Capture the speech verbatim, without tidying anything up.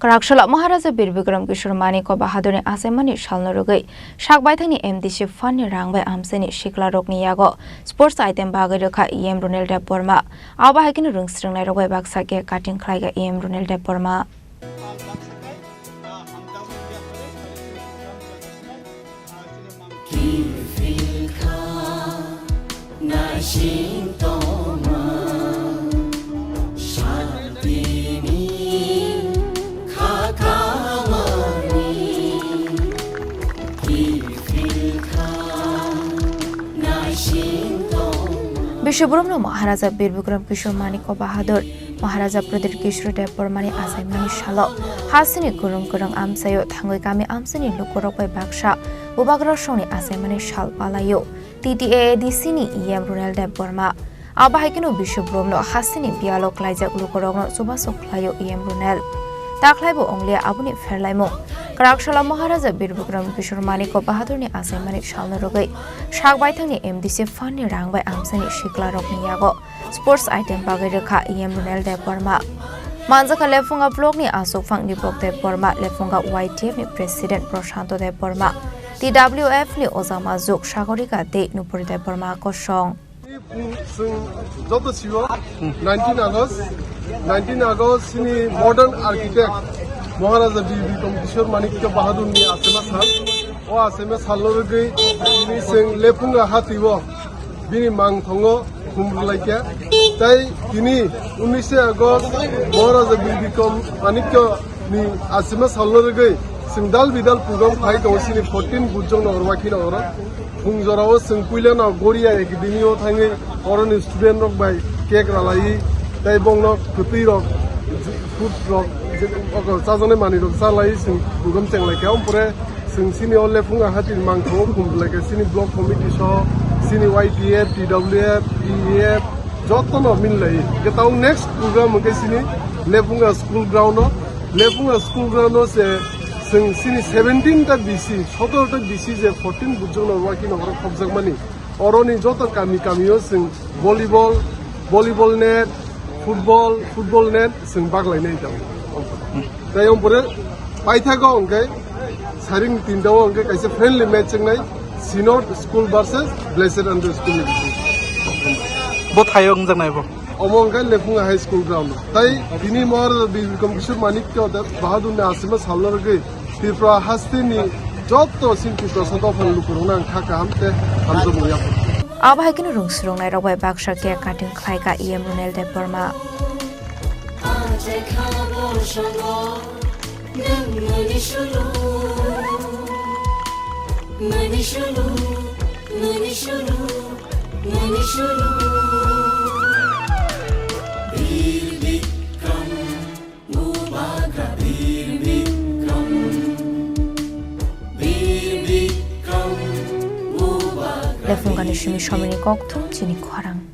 Kwraksala Maharaja Bir Bikram Kishore Manikya Bahadurni achaimani salno rwgwi sak baithangni M D C fund ni rang bai amchaini siklarokni yago sports item bagwi rwkha E M Runel Debbarma. Abo hai kheno rwngsrwngnairok bai baksa cake cutting khlaikha E M Runel Debbarma. Biswabroomno Maharaja Bir Bikram Kishore Manikya Bahadur, Maharaja Pradyut Kishore Debbarmani achaimani salo hasteni kwrwng kwrwng amchaio thangwi kami amchaini lukurok bai baksa bubagra songni achaimani sal palaio T T A A D C ni E M Runel Debbarma. Abo hai kheno Biswabroomno hasteni biyalo klaijak lukurokno chubachu khlaio E M Runel. Takhlaibo wngliya aboni pherlaimung. Kwraksala Maharaja Bir Bikram Kishore Manikya Bahadurni achaimani salno rwgwi sak baithangni M D C fund ni rang bai amchaini siklarokni yago sports item bagwi rwkha E M Runel Debbarma. Manjakha Lephunga block ni Asokphang Dipok Debbarma, Lephunga Y T F ni president Prashanto Debbarma, T W F ni Ojama Juk Sagorika tei Nupuri Debbarma kosong. Chwng joto sio nineteen August, nineteen August chini modern architect Maharaja Bir Bikram Kishore Manikya Bahadur ni achaima sal. O achaima sal no rwgwi chini chwng Lephunga hati o bini mangthongo khum rwlaikha. Tai tini unishe August Maharaja Bir Bikram Manikya ni achaima salno rwgwi chwng dal bidal program khai tongo chini fourteen Bujong Nagar, Waikhi Nagar o. Phung jorao chwng puilano Goria Academy o thangwi oroni student rok bai cake ralaiwi tai bongno kwtwi rok, fruit rok, je, oko chajaknai manwi rok chalaiwi chwng program chenglaikha. Ompore chwng chini o Lephunga hatini mangthogo khum rwlaikha, chini block committee soho, chini Y T F, T W F, P E F, jotono mililaiwi. Hwnkhe tabuk next program hwnkhe chini Lephunga school ground o, Lephunga school ground o se chwng chini seventeen ta B C, sotoro ta B C je fourteen Bujong Nagar, Waikhi Nagar o khopjakmani. Oroni joto kami kami o chwng volleyball, volleyball net, football, football net chwng baglainai tongo. Tai ompore paithago hwnkhe saring tinta o hwnkhe kaisa friendly match wngnai Synod School versus Blessed Angel School ni bising. Bo thaio wngjaknai bo. Omo hwnkhe Lephunga High School ground. Tai tini Maharaja Bir Bikram Kishore Manikya Bahadur ni achaima salno rwgwi Tripura hasteni joto chini Tripura saka phano lukurokno ang kha kaham tei hamjakmung yapharkha. Abo hai kheno rwngsrwngnairok bai baksa cake cutting khlaikha E M Runel Debbarma. Lephunga ni simi somini kokthum chini khorang.